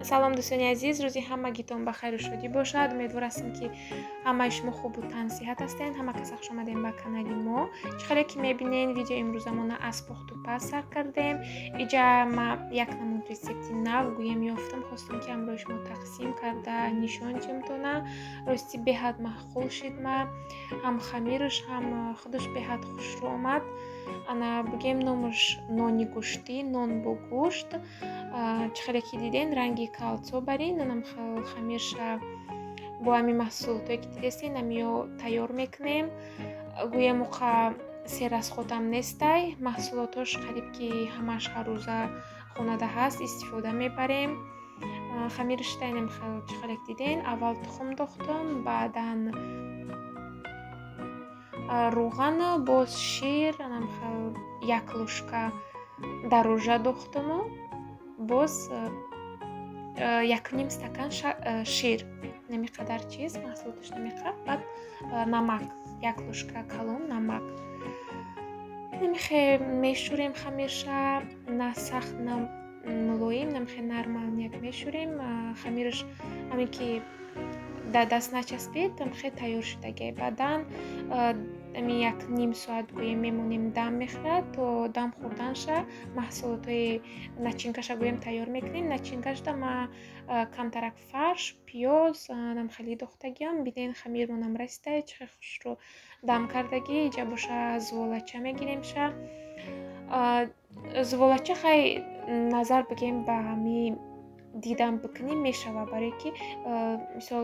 Салом дӯстони азиз, рӯзи ҳамагитон ба хайру шодӣ бошад. Умедвор ҳастем, ки ҳамаи шумо хубу тансиҳат ҳастед. Ҳама каса хуш омадем ба канали мо. Чӣ хеле ки мебинед, видео имрӯзамона аз пухту паз сар кардем. Иҷа ма як намуд рецепти нав гӯем ёфтам, хостам ки ҳамроҳи шумо тақсим карда нишон диҳамтона. Рости беҳад маъқул шид ма, ҳам хамираш, ҳам худаш беҳад хушрӯ омад. Ана бигем номаш нони гӯштӣ, нон бо гӯшт. Чӣ хеле ки диден, ранги калцо барин, нонам хамирша бо ҳамин маҳсулотое ки дидестен, ҳамиё тайёр мекунем. Гӯем уқа серасходам нестай, маҳсулотош қариб ки ҳамаш ҳаррӯза хонада ҳаст, истифода мебарем. Хамираш тайнем чӣ хеле ки диден, аввал тухм дохтам, баъдан рӯған, боз шир, анам як ложка дарожа дохтаму, боз якним стакан шир, намиқадар чиз маҳсулоташ намиқа, баъд намак, як ложка калон намак. Намихе мешӯрем хамирша, на сахт, на мулоим, намихе нормалняк мешӯрем. Хамираш ҳамин ки дар даст начаспид, амхе тайёр шудагӣ. Баъдан ами як ним соат гӯем мемонем, дам мехӯрад, то дам хӯрданша маҳсулотҳои начинкаша гӯем тайёр мекунем. Начинкашда ма камтарак фарш, пиёз намхели дохтагиам. Бинен, хамирмонам расида, чӣ хел хушрӯ дам кардагӣ. Иҷа боша зуволача мегиремша. Зуволача хай назар бигем ба ҳами дидам бикунӣ мешава, барое ки мисол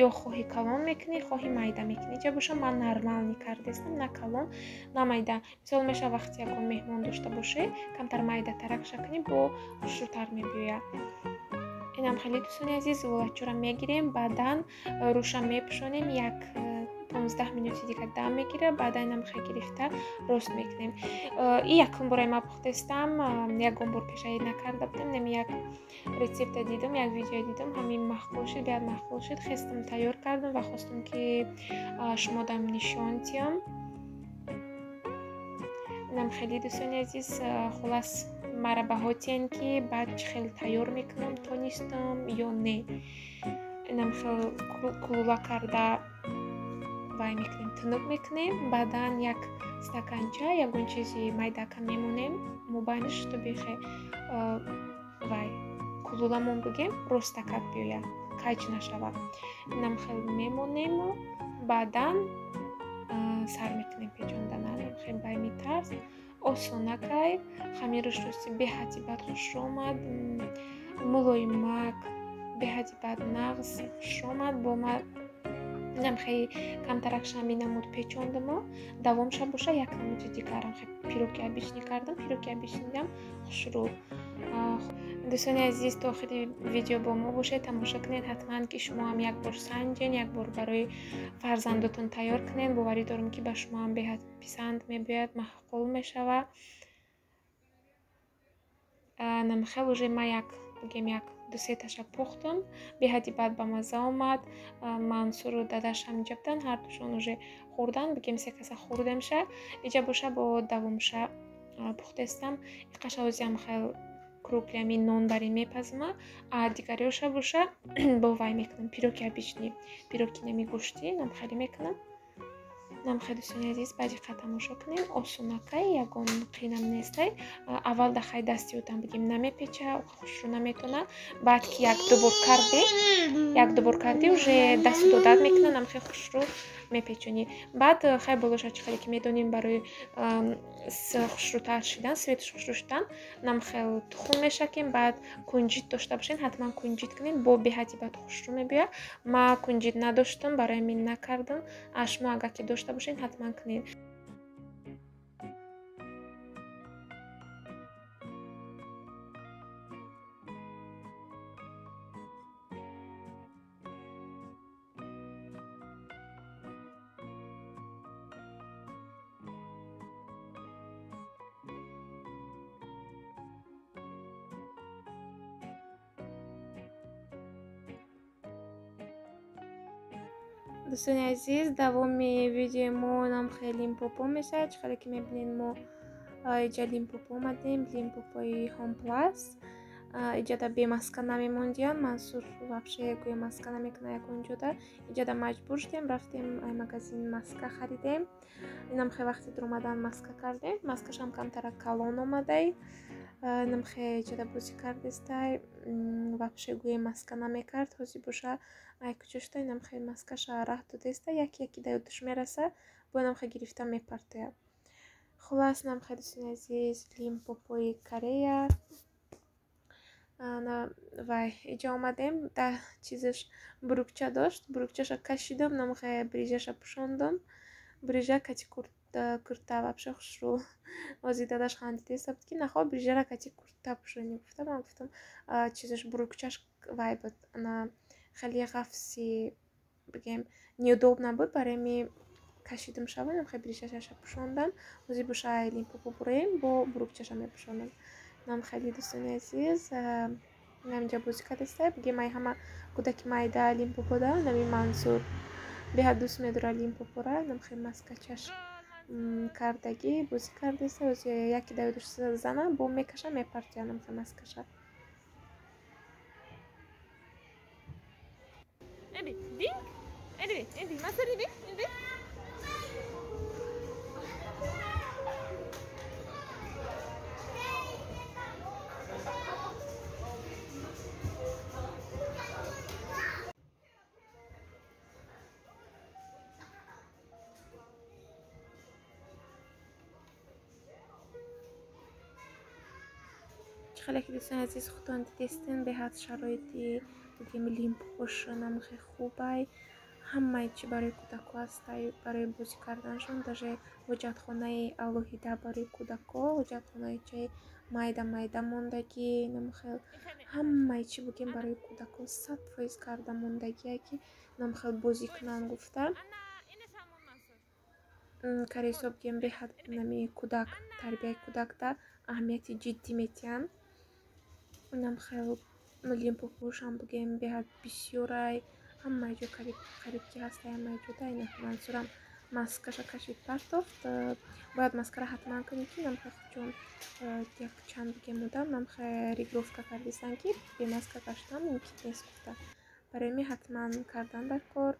ё хоҳи калон мекунӣ, хоҳи майда мекунӣ. Иҷа боша ман нормални кардестам, на калон, на майда. Мисол мешава вақте ягон меҳмон дошта бошӣ, камтар майдатаракша кунӣ, бо хушрӯтар мебиёяд. Инам хеле дӯстони азиз, зуволачаро мегирем, баъдан рӯша мепӯшонем, як 15 минути дигар дам мегирад, баъдан инам хел гирифта рост мекунем. И якум бора ма пухтестам, ягон бор пешаи накарда будам. Нами як рецепта дидам, як видео дидам, ҳамин маъқул шуд, беҳад маъқул шуд. Хестам тайёр кардам ва хостам ки шумо дам нишон диҳам. Инам хеле дӯстони азиз, хулас мара баҳо диҳен ки баъд чӣ хел тайёр мекунам, тонистам ё не. Инам хел кулула карда вай мекунем, тунук мекунем, баъдан як стаканча ягон чизи майдака мемонем мобайнаш, то бихе вай кулуламон бигем ростакак биёяд, каҷ нашавад. Инам хел мемонему, баъдан сар мекунем печондана. Хел байми тарз осонакай, хамираш рости беҳади бад хушрӯ омад, мулоимак, беҳади бад нағз хушрӯ омад. Бо ма инам хеле камтарак шами намуд печондаму, давомша боша як намуди дигарам хе пироки обични кардам, пироки обичниам хушрӯ. Дӯстони азиз, то охири видео бо мо бошед, тамошо кунед. Ҳатман ки шумо ҳам як бор санҷен, як бор барои фарзандотон тайёр кунед. Боварӣ дорам, ки ба шумо ҳам беҳад писанд мебиёяд, маъқул мешавад. Намхел уже ма як бигем як ду-сеташа пухтам, беҳади бад ба мазза омад. Мансуру дадаш ҳам иҷа буданд, ҳардушон уже хӯрдан, бигем се каса хӯрдемша. Иҷа боша бо давомша пухтестам. Иқаша озиам хел круглями нон барин мепазма, а дигариёша боша бо вай мекунам, пироки обични, пироки нами гӯштӣ нам хеле мекунам. Нам хеле дӯстони азиз, ба диққат тамошо кунем, осонакай, ягон қинам нестай. Аввал дахай дасти одам бигем намепеча, хушрӯ наметона. Баъд ки як ду бор кардӣ, уже дасту додат мекуна, нам хеле хушрӯ мепечонӣ. Баъд хай болоша чӣ хеле ки медонем, барои хушрӯтар шидан, светаш хушрӯ шудан, нам хел тухм мешакем. Баъд кунҷит дошта бошед, ҳатман кунҷит кунед, бо беҳади бад хушрӯ мебиёяд. Ма кунҷит надоштам, барои ҳамин накардам. А шумо агар ки дошта бошед, ҳатман кунед. Дӯстони азиз, давоми видеои мо нам хеле Лимпопо мешавад. Чӣ хеле ки мебинед, мо иҷа Лимпопо омадем, Лимпопои Хом Плас. Иҷада бемаска намемондиян. Мансур вообще гӯя маска намекунад ягон ҷода. Иҷада маҷбур шудем, рафтем ай магазин маска харидем. Инам хе вақти дуромадан маска кардем. Маскашам камтара калон омадай. Инам хе иҷада бозӣ кардестай. Вообще гӯя маска намекард. Ҳозир боша ай куҷо шуда инам хе маскаша раҳ додеста. Яки яки да ёдаш мераса, бо инам хе гирифта мепартояд. Хулас, инам хе дӯстони азиз, Лимпопои Корея. Вай иҷо омадем, да чизаш бурукча дошт, бурукчаша кашидам, намхе брижаша пӯшондам. Брижа кати курта вообще хушрӯ. Ҳозир дадаш хандидеста буд, ки нахоҳ брижара кати курта пӯшонӣ гуфта. Ман гуфтам чизаш бурукчаш вай буд, ана хеле ғафси бигем неудобно буд, барои ми кашидам шава, намхе брижашаша пӯшондам. Ҳозир боша Лимпопо буроем, бо бурукчаша мепӯшонам. Нам хеле дӯстони азиз, инаминҷа бозӣ кардеста. Бигем ай ҳама кӯдаки майда Лимпопода нами Мансур беҳад дӯст медорад Лимпопора. Нам хеле маскачаш кардагӣ бозӣ кардеста. Ҳозир яке да ёдаш зана, бо мекаша мепартоя нам хеле маскаша. Хеле ки дӯстони азиз худтон дидестен, беҳад шароити бигем Лимпопошонам хеле хубай. Ҳамаи чи барои кӯдако ҳастай, барои бозӣ карданашон. Даже ҳоҷатхонаи алоҳида барои кӯдако, ҳоҷатхонаи чаи майда майда мондагӣ, намхел ҳамаи чи бигем барои кӯдако 100% карда мондагие, ки намхел бозӣ кунанд гуфта. Каресо бигем беҳад нами кӯдак, тарбияи кӯдакда аҳамияти ҷиддӣ метиҳанд. Инам хел Лимпопошам бигем беҳад бисёрай, ҳамаи ҷо қариб ки ҳастай, ҳамаи ҷода. Ина Мансурам маскаша кашид партофт. Бояд маскара ҳатман кунӣ, ки намхе чун як чанд бигем одам намхе регулировка кардистанд, ки бемаска гаштан мумкин нест гуфта. Барои ми ҳатман кардан дар кор.